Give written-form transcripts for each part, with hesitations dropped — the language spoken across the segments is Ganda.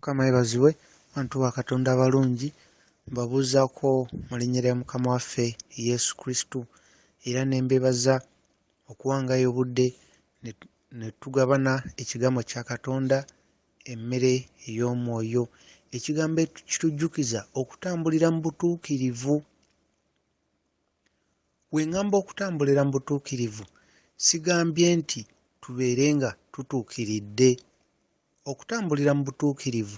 Mukama yeebazibwe bantu ba Katonda abalungi, mbabuuzaako mu linnya lya Mukama waffe Yesu Kristo era ne mbeebaza okuwangayo obudde ne tugabana ekigambo kya Katonda, emmere ey'omwoyo. Ekigambo ekitujjukiza okutambulira mu butuukirivu. We ŋŋamba okutambulira mu butuukirivu, sigambye nti tubeere nga tutuukiridde. Okutambulira mu butuukirivu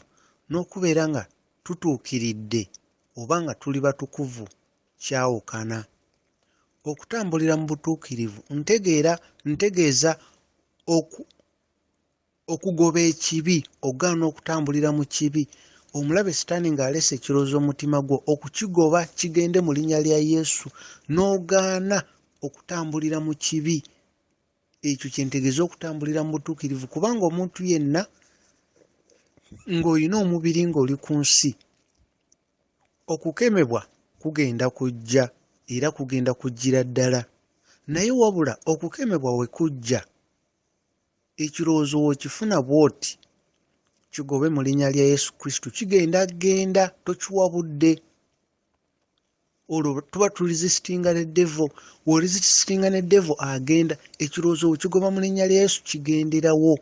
n'okubeera nga tutuukiridde oba nga tuli batukuvu kyawukana. Okutambulira mu butuukirivu ntegeera ntegeeza okugoba ekibi, okugaana okutambulira mu kibi. Omulabe Sitaani ng'aleese ekirowoozo mu mutima gwo, okukigoba kigende mu linnya lya Yesu, n'ogaana okutambulira mu kibi. Ekyo kye ntegeeza okutambulira mu butuukirivu, kubanga omuntu yenna ng'olina omubiri ng'oli ku nsi, okukemebwa kugenda kujja era kugenda kujjira ddala. Naye wabula okukemebwa we kujja, ekirowoozo w'okifuna bw'oti, kigobe mu linnya lya Yesu Kristo, kigenda genda, tokiwa budde. Olwo tuba turesistinga ne devil. W'oresistinga ne devil agenda, ekirowoozo wekigoba mu linnya lya Yesu kigenderawo,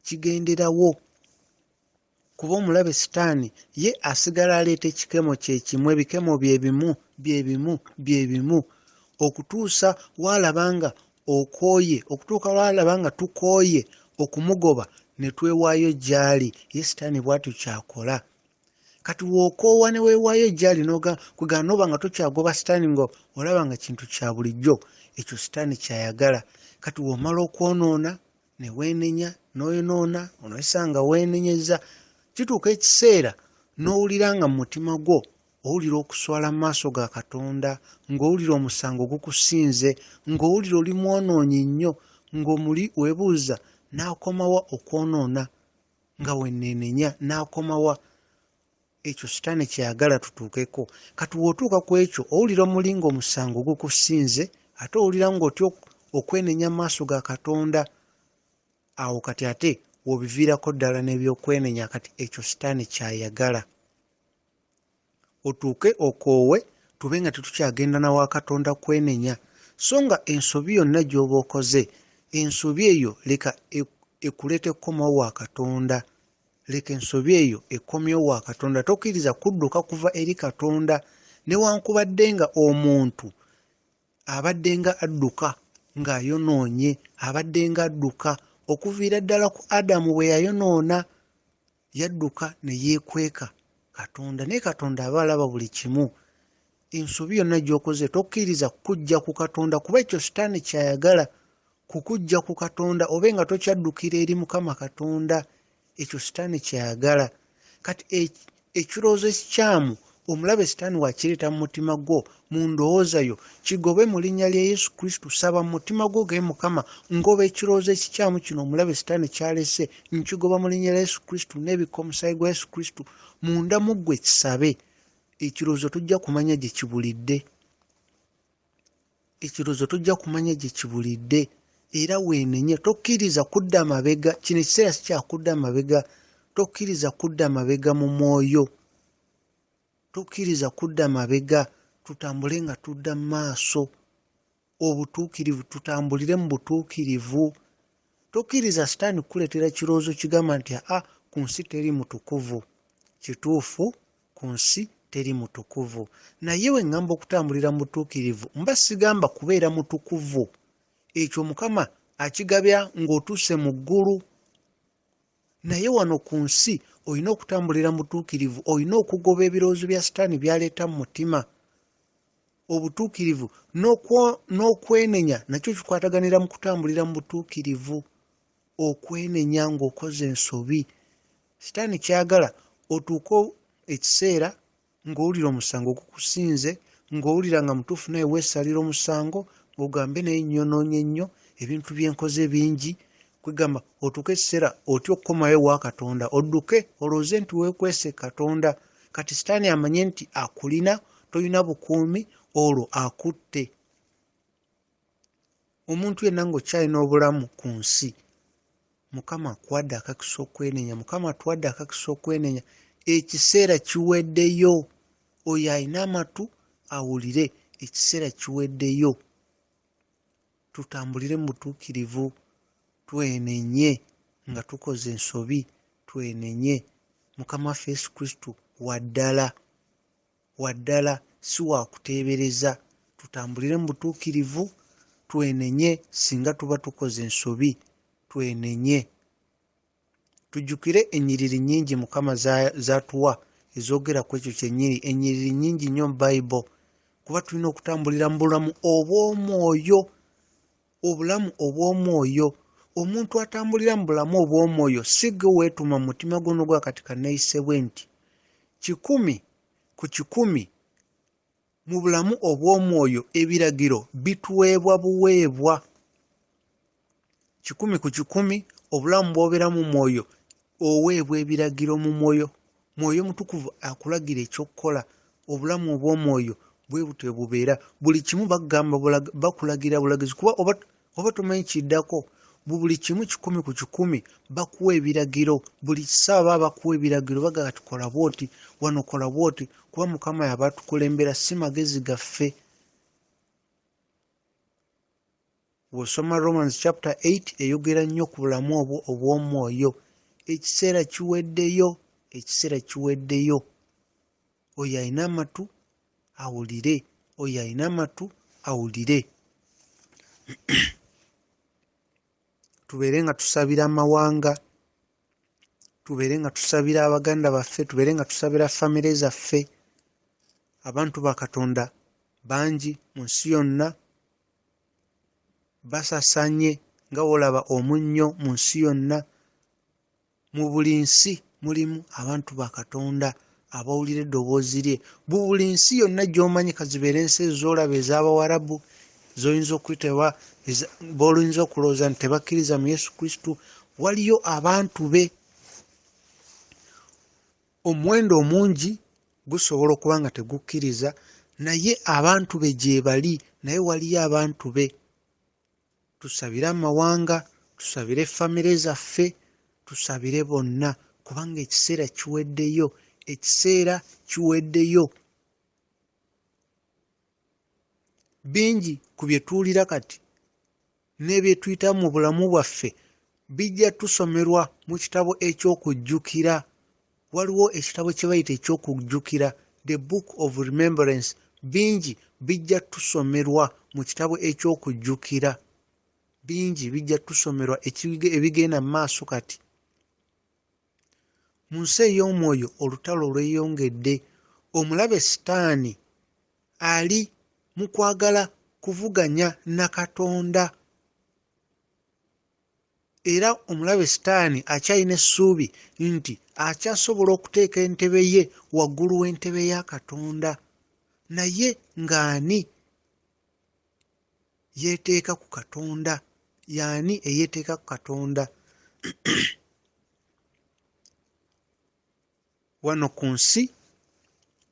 kigenderawo. Kuba omulabe Sitaani ye asigala aleeta ekikemo kye kimu, ebikemo bye bimu, bye bimu, bye bimu, okutuusa w'alaba nga okooye, okutuuka w'alaba nga tukooye okumugoba ne twewaayo gy'ali. Ye Sitaani bw'atyo ky'akola. Kati w'okoowa ne weewaayo gy'ali kwegamba n'oba nga tokyagoba Sitaani nga olaba nga kintu kya bulijjo, ekyo Sitaani ky'ayagala. Kati w'omala okwonoona ne weenenya, n'oyonoona, onoosanga weenenyezza, kituuka ekiseera n'owulira nga mu mutima gwo owulira okuswala mu maaso ga Katonda, ng'owulira omusango gukusinze, ng'owulira oli mwonoonyi nnyo, ng'omuli weebuuza n'akomawa okwonoona nga wenneenenya n'akomawa. Ekyo Sitaani ky'ayagala tutuukeko. Kati w'otuuka ku ekyo owulira omuli ng'omusango gukusinze, ate owulira ng'otya okwenenya mu maaso ga Katonda. Awo kati ate w'obiviirako ddala n'ebyokwenenya. Kati ekyo Sitaani ky'ayagala. Otuuke okoowe tube nga tetukyagenda na wa Katonda kwenenya. So nga ensobi yonna gy'oba okoze, ensobi eyo leka ekuleete kukomawo wa Katonda. Leka ensobi eyo ekomyewo wa Katonda. Tokkiriza kudduka kuva eri Katonda. Newankubadde nga omuntu abadde nga adduka ng'ayonoonye, abadde nga adduka okuviira ddala ku Adamu bwe yayonoona, yadduka ne yeekweka Katonda. Naye Katonda aba alaba buli kimu. Ensobi yonna gy'okoze tokkiriza kukujja ku Katonda, kuba ekyo Sitaani ky'ayagala, kukujja ku Katonda obe nga tokyaddukira eri Mukama Katonda. Ekyo Sitaani ky'ayagala. Kati ekirowoozo ekikyamu omulabe Sitaani wakireeta mu mutima gwo, mu ndowooza yo, kigobe mu linnya lya Yesu Kristo. Saba mu mutima gwo ge Mukama, ngoba ekirowoozo ekikyamu kino omulabe Sitaani ky'alese, nkigoba mu linnya lya Yesu Kristo, n'ebikka omusaayi gwa Yesu Kristo munda mu ggwe. Kisabe. Ekirowoozo tojja kumanya gye kibulidde. Ekirowoozo tojja kumanya gye kibulidde. Era weenenye, tokkiriza kudda mabega. Kino ekiseera si kya kudda mabega. Tokkiriza kudda mabega mu mwoyo. Tokkiriza kudda mabega. Tutambule nga tudda mu maaso. Obutuukirivu, tutambulire mu butuukirivu. Tokkiriza Sitaani kukuleetera kirowoozo kigamba nti aa ku nsi teri mutukuvu. Kituufu, ku nsi teri mutukuvu. Naye we ŋŋamba okutambulira mu butuukirivu, mba sigamba kubeera mutukuvu. Ekyo Mukama akigabya ng'otuuse mu ggulu. Naye wano ku nsi olina okutambulira mu butuukirivu, olina okugoba ebirowoozo bya Sitaani by'aleeta mu mutima. Obutuukirivu n'okwenenya nakyo kikwataganira mu kutambulira mu butuukirivu. Okwenenya ng'okoze ensobi. Sitaani ky'ayagala otuuke ekiseera ng'owulira omusango gukusinze, ng'owulira nga mutuufu naye weesalira omusango, ogambe naye nnyonoonye nnyo, ebintu bye nkoze bingi. Kwegamba otuuke ekiseera otye okukomawo ewa Katonda, odduke olowooze nti weekwese Katonda. Kati Sitaani amanye nti akulina, tolina bukuumi, olwo akutte. Omuntu yenna ng'okyalina obulamu ku nsi, Mukama akuwadde akakisa okwenenya, Mukama atuwadde akakisa okwenenya. Ekiseera kiweddeyo. Oyo alina amatu awulire, ekiseera kiweddeyo. Tutambulire mu butuukirivu, twenenye nga tukoze ensobi, twenenye. Mukama waffe Yesu Kristo wa ddala, wa ddala, si wa kuteebereza. Tutambulire mu butuukirivu, twenenye singa tuba tukoze ensobi, twenenye. Tujjukire ennyiriri nnyingi Mukama z'atuwa ezoogera ku ekyo kyennyini, ennyiriri nnyingi nnyo mu Bible, kuba tulina okutambulira mu bulamu obw'omwoyo, obulamu obw'omwoyo. Omuntu atambulira mu bulamu obw'omwoyo si gwe weetuma mu mutima gwo n'ogwa kati ka neeyise bwe nti. 100% mu bulamu obw'omwoyo ebiragiro bituweebwa buweebwa. 100% obulamu bw'obeera mu mwoyo oweebwa ebiragiro mu mwoyo. Mwoyo Mutukuvu akulagira eky'okukola. Obulamu obw'omwoyo bwe butyo bwe bubeera. Buli kimu bakugamba bakulagira bulagizi kuba oba tomanyi kiddako. Buli kimu 100% bakuwa ebiragiro. Buli kisaawa baba bakuwa ebiragiro, bagamba kati kola bw'oti, wano kola bw'oti, kuba Mukama y'aba atukulembera, si magezi gaffe. Bw'osoma Romans chapter 8 eyogera nnyo ku bulamu obwo obw'omwoyo. Ekiseera kiweddeyo, ekiseera kiweddeyo. Oyo alina amatu awulire, oyo alina amatu awulire. Tubeere nga tusabira amawanga, tubeere nga tusabira abaganda baffe, tubeere nga tusabira famire zaffe. Abantu ba Katonda bangi mu nsi yonna basasanye nga bw'olaba omunnyo mu nsi yonna. Mu buli nsi mulimu abantu ba Katonda abawulira eddoboozi lye. Mu buli nsi yonna gy'omanyi, ka zibeere ensi ezo z'olaba ez'Abawarabu, z'oyinza okuyita oba b'oyinza okulowooza nti tebakkiriza mu Yesu Kristo, waliyo abantu be. Omuwendo omungi gusobola okuba nga tegukkiriza, naye abantu be gye bali, naye waliyo abantu be. Tusabire amawanga, tusabire famire zaffe, tusabire bonna, kubanga ekiseera kiweddeyo, ekiseera kiweddeyo. Bingi ku bye tuwulira kati ne bye tuyitamu mu bulamu bwaffe bijja tusomerwa mu kitabo eky'okujjukira. Waliwo ekitabo kye bayita eky'okujjukira, the book of remembrance. Bingi bijja tusomerwa mu kitabo eky'okujjukira. Bingi bijja tusomerwa ebigenda mu maaso kati. Mu nsi ey'omwoyo olutalo lweyongedde. Omulabe Sitaani ali mu kwagala kuvuganya na Katonda. Era omulabe Sitaani akyalina essuubi nti akyasobola okuteeka entebe ye waggulu w'entebe ya Katonda. Naye ng'ani yeeteeka ku Katonda? Y'ani eyeeteeka ku Katonda? Wano ku nsi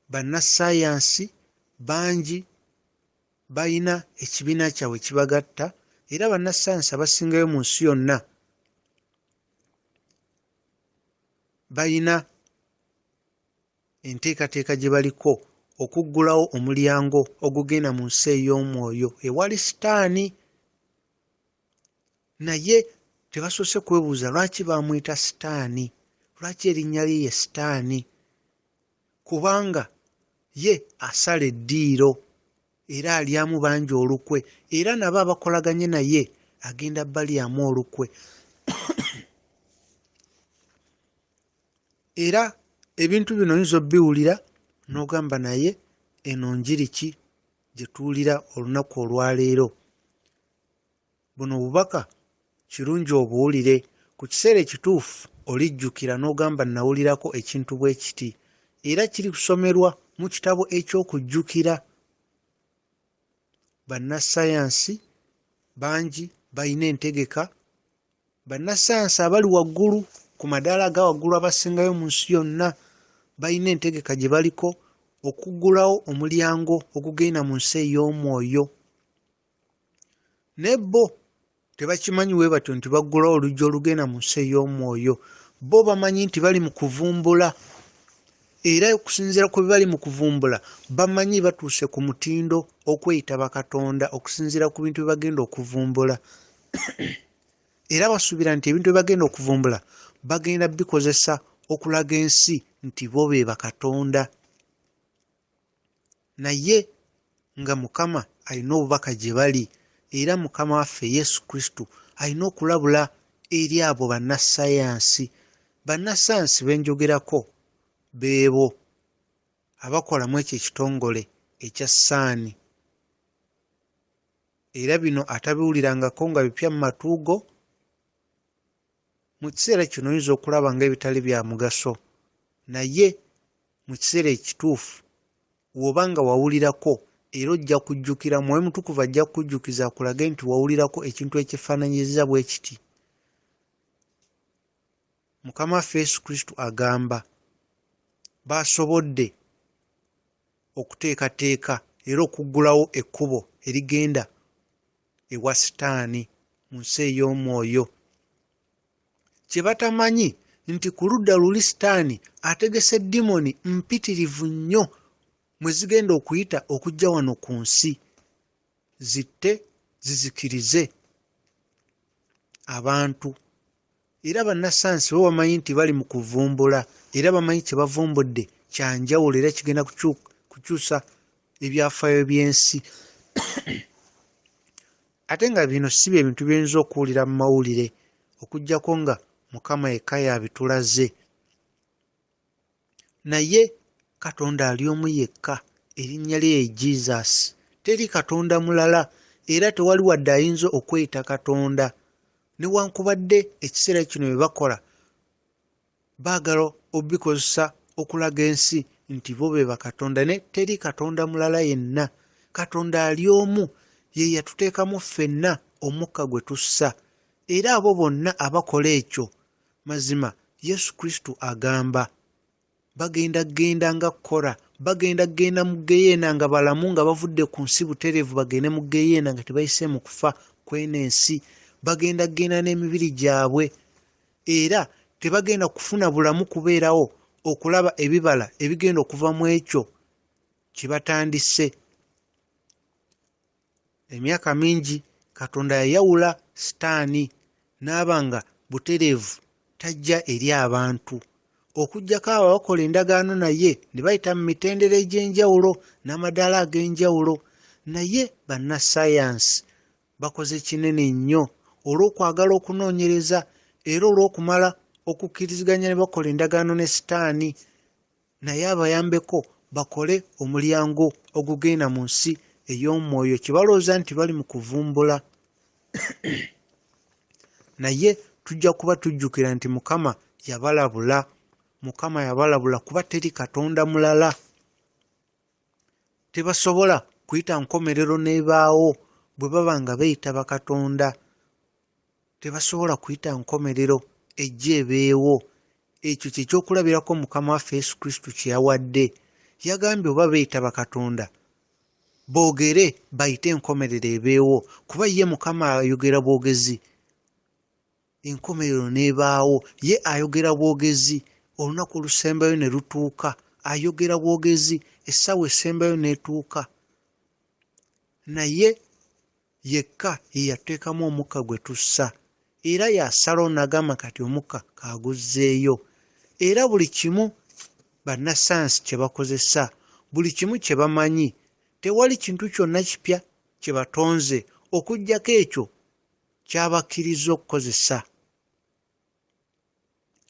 bannassaayansi bangi balina ekibiina kyabwe ekibagatta, era bannassaayansi abasingayo mu nsi yonna balina enteekateeka gye baliko okuggulawo omulyango ogugenda mu nsi ey'omwoyo ewali Sitaani. Naye tebasoose kwebuuza lwaki bamuyita Sitaani, lwaki erinnya lye ye Sitaani, kubanga ye asala eddiiro era alyamu bangi olukwe, era nabo abakolaganye naye agenda balyamu olukwe. Era ebintu bino oyinza obbiwulira n'ogamba naye eno njiri ki gye tuwulira olunaku olwaleero? Buno obubaka kirungi obuwulire. Ku kiseera ekituufu olijjukira n'ogamba nnawulirako ekintu bwe kiti. Era kirikusomerwa mu kitabo eky'okujjukira. Bannassaayansi bangi balina entegeka. Bannassaayansi abali waggulu ku madaala aga waggulu abasingayo mu nsi yonna balina entegeka gye baliko okuggulawo omulyango ogugenda mu nsi ey'omwoyo. Naye bo Tebakimanyi we batyo nti baggulawo oluggi olugenda mu nsi ey'omwoyo. Bo bamanyi nti bali mu kuvumbula, era okusinziira ku bye bali mu kuvumbula, bamanyi batuuse ku mutindo okweyita bakatonda okusinziira ku bintu bye bagenda okuvumbula. Era basuubira nti ebintu bye bagenda okuvumbula bagenda bikozesa okulaga ensi nti bo be bakatonda. Naye nga Mukama alina obubaka gye bali, era Mukama waffe Yesu Kristo alina okulabula eri abo bannassaayansi. Bannassaayansi be njogerako beebo abakola mu ekyo ekitongole ekya Saani. Era bino atabiwulirangako nga bipya mu matu go, mu kiseera kino oyinza okulaba ng'ebitali bya mugaso, naye mu kiseera ekituufu bw'oba nga wawulirako era ojja kujjukira, Mwoyo Mutukuvu ajja kukujjukiza akulage nti wawulirako ekintu ekyefaananyiriza bwe kiti. Mukama waffe Yesu Kristo agamba baasobodde okuteekateeka era okuggulawo ekkubo erigenda ewa Sitaani mu nsi ey'omwoyo. Kye batamanyi nti ku ludda luli Sitaani ategese dimoni mpitirivu nnyo mwe zigenda okuyita okujja wano ku nsi zitte zizikirize abantu. Era bannassaayansi bo bamanyi nti bali mu kuvumbula era bamanyi kye bavumbudde kya njawulo era kigenda kukyusa ebyafaayo by'ensi. Ate nga bino si bye bintu by'oyinza okuwulira mu mawulire okuggyako nga Mukama yekka y'abitulaze. Naye Katonda ali omu yekka, erinnya lye ye Jesus. Teri Katonda mulala era tewali wadde ayinza okweyita Katonda. Newankubadde ekiseera kino bye bakola baagala obikozesa okulaga ensi nti bo be bakatonda naye teri Katonda mulala yenna. Katonda ali omu, ye yatuteekamu ffenna omukka gwe tussa. Era abo bonna abakola ekyo Mazima Yesu Kristo agamba, bagenda kugenda nga Kora, bagenda kugenda mu ggeyeena nga balamu nga bavudde ku nsi butereevu bagende mu ggeyeena nga tebayise mu kufa kw'eno ensi. Bagenda kugenda n'emibiri gyabwe era tebagenda kufuna bulamu kubeerawo okulaba ebibala ebigenda okuva mu ekyo kye batandise. Emyaka mingi Katonda yayawula Sitaani n'aba nga butereevu tajja eri abantu okuggyako abo abakola endagaano naye ne bayita mu mitendera egy'enjawulo n'amadaala ag'enjawulo. Naye bannassaayansi bakoze kinene nnyo olw'okwagala okunoonyereza era olw'okumala okukkiriziganya ne bakola endagaano ne Sitaani naye abayambeko bakole omulyango ogugenda mu nsi ey'omwoyo kye balowooza nti bali mu kuvumbula. Naye tujja kuba tujjukira nti Mukama yabalabula, Mukama yabalabula kuba teri Katonda mulala. Tebasobola kuyita nkomerero n'ebaawo bwe baba nga beeyita bakatonda. Tebasobola kuyita nkomerero ejje ebeewo. Ekyo kye kyokulabirako Mukama waffe Yesu Kristo kye yawadde. Yagambye oba beeyita bakatonda, boogere bayite enkomerero ebeewo, kuba ye Mukama ayogera bwogezi enkomerero n'ebaawo. Ye ayogera bwogezi olunaku olusembayo ne lutuuka. Ayogera bwogezi essaawa esembayo n'etuuka. Naye yekka ye yatuteekamu omukka gwe tussa era y'asalawo n'agamba kati omukka kaaguzzeeyo. Era buli kimu bannassaayansi kye bakozesa, buli kimu kye bamanyi, tewali kintu kyonna kipya kye batonze okuggyako ekyo ky'abakkirizza okukozesa.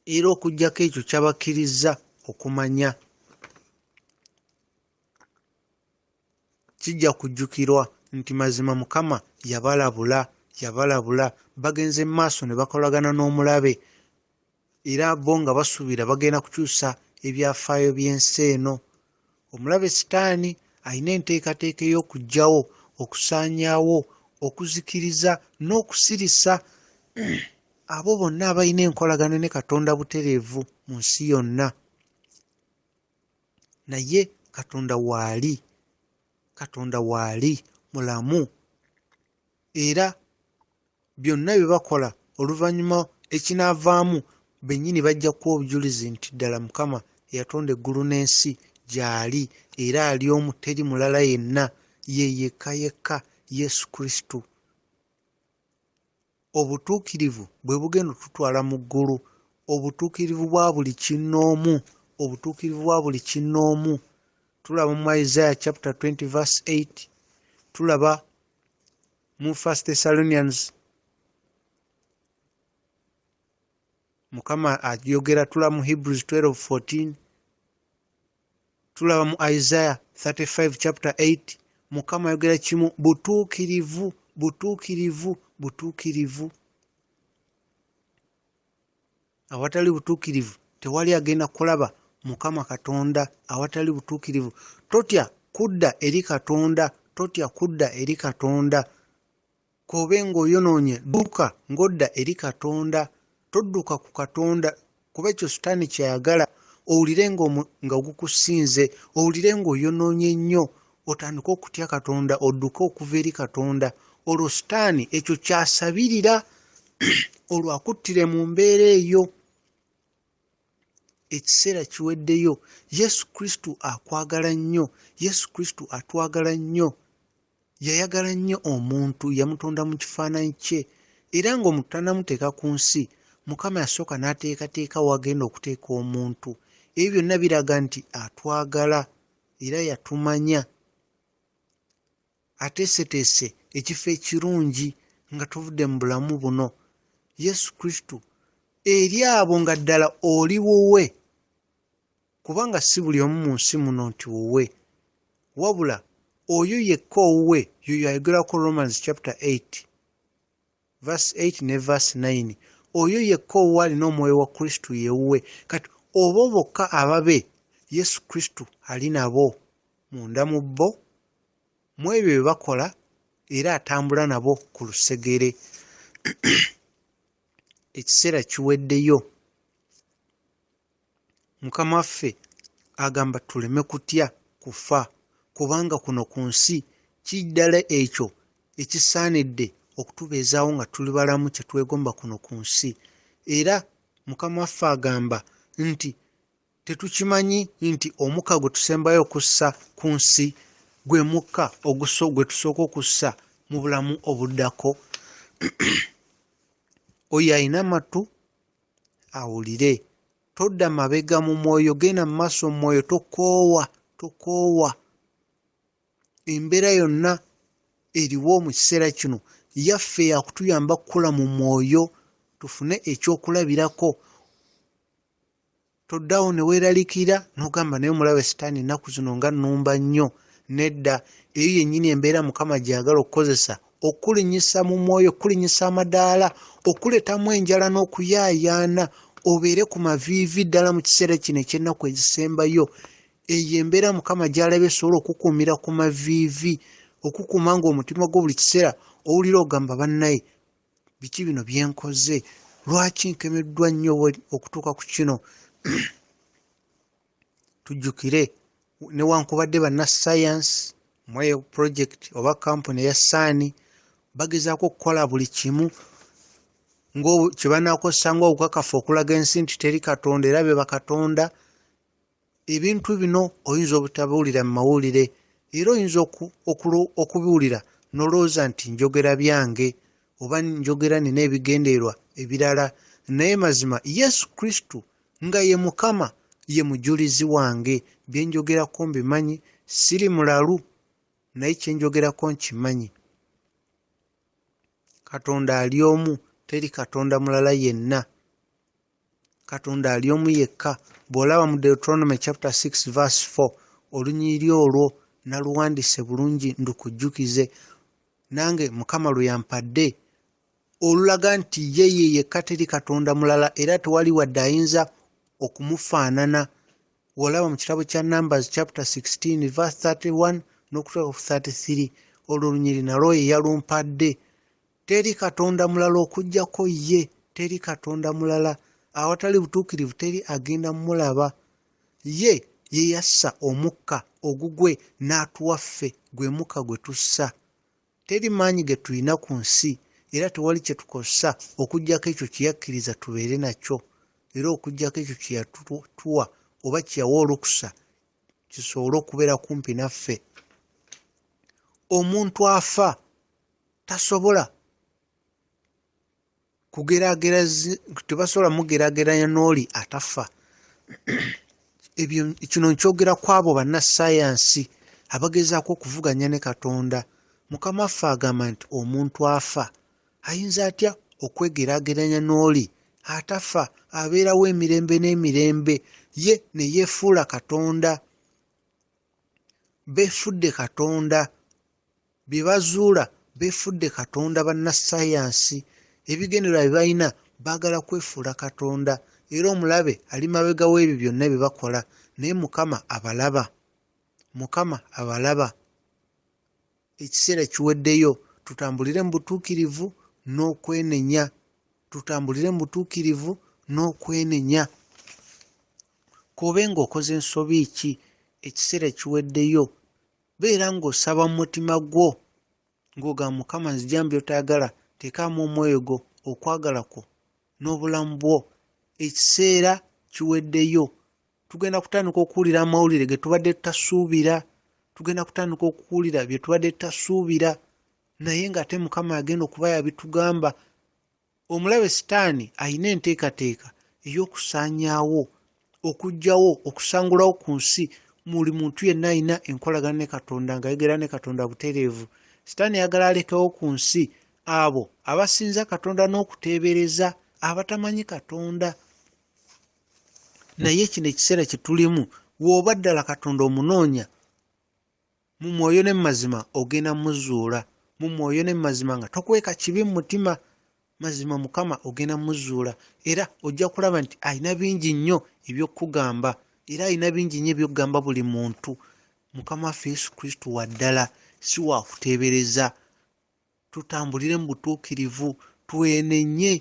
Era okuggyako ekyo ky'abakkirizza okumanya. Kijja kujjukirwa nti mazima Mukama yabalabula, yabalabula. Bagenze mu maaso ne bakolagana n'omulabe, era bo nga basuubira bagenda kukyusa ebyafaayo by'ensi eno. Omulabe Sitaani alina enteekateeka ey'okuggyawo, okusaanyaawo, okuzikiriza n'okusirisa abo bonna abalina enkolagana ne Katonda butereevu mu nsi yonna. Naye Katonda waali, Katonda waali mulamu era Byonna bye bakola oluvannyuma ekinaavaamu bennyini bajja kuwa obujulizi nti ddala Mukama eyatonda eggulu n'ensi gy'ali era ali omu teri mulala yenna ye yekka yekka Yesu Kristo. Obutuukirivu bwe bugenda otutwala mu ggulu, obutuukirivu bwa buli kinnoomu, obutuukirivu bwa buli kinnoomu. Tulaba mu Isaiah chapter 20 verse 8, tulaba mu First Thessalonians Mukama ayogera, tulaba mu Hebrews 12:14, tulaba mu Isaiah 35 chapter 8 Mukama ayogera kimu, butuukirivu, butuukirivu, butuukirivu. Awatali butuukirivu tewali agenda kulaba Mukama Katonda. Awatali butuukirivu totya kudda eri Katonda, totya kudda eri Katonda. K'obe ng'oyonoonye dduka ng'odda eri Katonda. Todduka ku Katonda kuba ekyo Sitaani ky'ayagala owulire nga gukusinze, owulire ng'oyonoonye nnyo, otandike okutya Katonda, odduke okuva eri Katonda. Olwo Sitaani ekyo ky'asabirira olwo akuttire mu mbeera eyo. Ekiseera kiweddeyo. Yesu Kristo akwagala nnyo. Yesu Kristo atwagala nnyo. Yayagala nnyo omuntu, yamutonda mu kifaananyi kye. Era ng'omuntu tannamuteeka ku nsi, Mukama yasooka n'ateekateeka w'agenda okuteeka omuntu. Ebyo byonna biraga nti atwagala era yatumanya. Ateeseteese ekifo ekirungi nga tuvudde mu bulamu buno. Yesu Kristo eri abo nga ddala oli wuwe, kubanga si buli omu mu nsi muno nti wuwe, wabula oyo yekka owuwe yoyo ayogerwako Romans chapter 8 verse 8 ne verse 9. Oyo yekka owuwe alina omwoyo wa Kristo ye wuwe. Kati obo bokka ababe Yesu Kristo ali nabo munda mu bo, mu ebyo bye bakola era atambula nabo ku lusegere. Ekiseera kiweddeyo. Mukama waffe agamba tuleme kutya kufa kubanga kuno ku nsi kiddala ekyo ekisaanidde okutubeezaawo nga tuli balamu kye twegomba kuno ku nsi. Era Mukama waffe agamba nti tetukimanyi nti omukka gwe tusembayo okussa ku nsi gwe mukka gwe tusooka okussa mu bulamu obuddako. Oyo alina amatu awulire. Todda mabega mu mwoyo, genda mu maaso mu mwoyo, tokoowa, tokoowa. Embeera yonna eriwo mu kiseera kino yaffe yakutuyamba kukula mu mwoyo tufune ekyokulabirako. Toddawo ne weeraliikirira n'ogamba naye omulabe sitaani ennaku zino nga nnumba nnyo. Nedda, eyo yennyini embeera Mukama gy'ayagala okukozesa okukulinnyisa mu mwoyo, okukulinnyisa amadaala, okukuleetamu enjala n'okuyaayaana obeere ku maviivi ddala mu kiseera kino eky'ennaku ezisembayo. Eyo embeera Mukama gy'alabye esobola okukukuumira ku maviivi, okukuuma ng'omutima gwo buli kiseera owulira ogamba bannaye biki bino bye nkoze? Lwaki nkemeddwa nnyo okutuuka ku kino? Tujjukire newankubadde bannasayansi mu eyo pulojekiti oba kampuni eya saani bagezaako okukola buli kimu kye banaakozesa ng'obukakafu okulaga ensi nti teri Katonda era be bakatonda. Ebintu bino oyinza obutabiwulira mu mawulire era oyinza okubiwulira n'olowooza nti njogera byange oba njogera nina ebigendererwa ebirala naye mazima Yesu Kristo nga ye Mukama ye mujulizi wange bye njogerako mbimanyi siri mulalu naye kye njogerako nkimanyi. Katonda ali omu teri Katonda mulala yenna. Katonda ali omu yekka. Bw'olaba mu Deuteronomy chapter 6 verse 4 olunyiriri olwo naluwandiise bulungi ndukujjukize nange Mukama lwe yampadde olulaga nti ye ye yekka teri Katonda mulala era tewali wadde ayinza okumufaanana. Bw'olaba mu kitabo kya Numbers chapter 16 verse 31 n'okutuuka ku 33 olwo olunyiriri nalwo ye yalumpadde. Teri Katonda mulala okuggyako ye, teri Katonda mulala. Awatali butuukirivu teri agenda mulaba. Ye ye yassa omukka ogugwe n'atuwa ffe, gwe mukka gwe tussa. Teri maanyi ge tulina ku nsi, era tewali kye tukozesa okuggyako ekyo kye yakkiriza tubeere nakyo era okuggyako ekyo kye yatuwa oba kye yawa olukusa kisobole okubeera kumpi naffe. Omuntu afa tasobola tebasobola mugeraageranya n'oli atafa. Ebyo kino nkyogera ku abo bannassaayansi abagezaako okuvuganya ne Katonda. Mukama waffe agamba nti omuntu afa ayinza atya okwegeraageranya n'oli atafa abeerawo emirembe n'emirembe ye ne yeefuula Katonda? Beefudde Katonda. Bye bazuula beefudde Katonda bannassaayansi. Ebigendererwa bye balina baagala kwefuula Katonda era omulabe ali mabega w'ebyo byonna bye bakola naye Mukama abalaba. Mukama abalaba. Ekiseera kiweddeyo tutambulire mu butuukirivu n'okwenenya. Tutambulire mu butuukirivu n'okwenenya. K'obe ng'okoze nsobi ki, ekiseera kiweddeyo. Beera ng'osaba mu mutima gwo ng'ogamba Mukama nzigyamu by'otayagala, teekaamu omwoyo gwo, okwagala kwo n'obulamu bwo. Ekiseera kiweddeyo. Tugenda kutandika okuwulira amawulire ge tubadde tutasuubira. Tugenda kutandika okuwulira bye tubadde tutasuubira naye ng'ate Mukama agenda okuba yabitugamba. Omulabe Sitaani alina enteekateeka ey'okusaanyaawo, okuggyawo, okusangulawo ku nsi buli muntu yenna alina enkolagana ne Katonda ng'ayogera ne Katonda butereevu. Sitaani ayagala alekewo ku nsi abo abasinza Katonda n'okuteebereza abatamanyi Katonda. Naye kino ekiseera kye tulimu, w'oba ddala Katonda omunoonya, mu mwoyo ne mu mazima ogenda muzuula mu mwoyo ne mu mazima nga tokweka kibi mu mutima mazima mukama ogenda muzuula era ojja kulaba nti alina bingi nnyo eby'okukugamba era alina bingi nnyo eby'okugamba buli muntu mukama waffe yesu kristo wa ddala si wakuteebereza tutambulire mu butuukirivu twenenye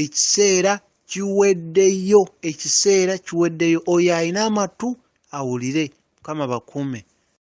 ekiseera kiweddeyo ekiseera kiweddeyo oyo alina amatu awulire mukama bakuume.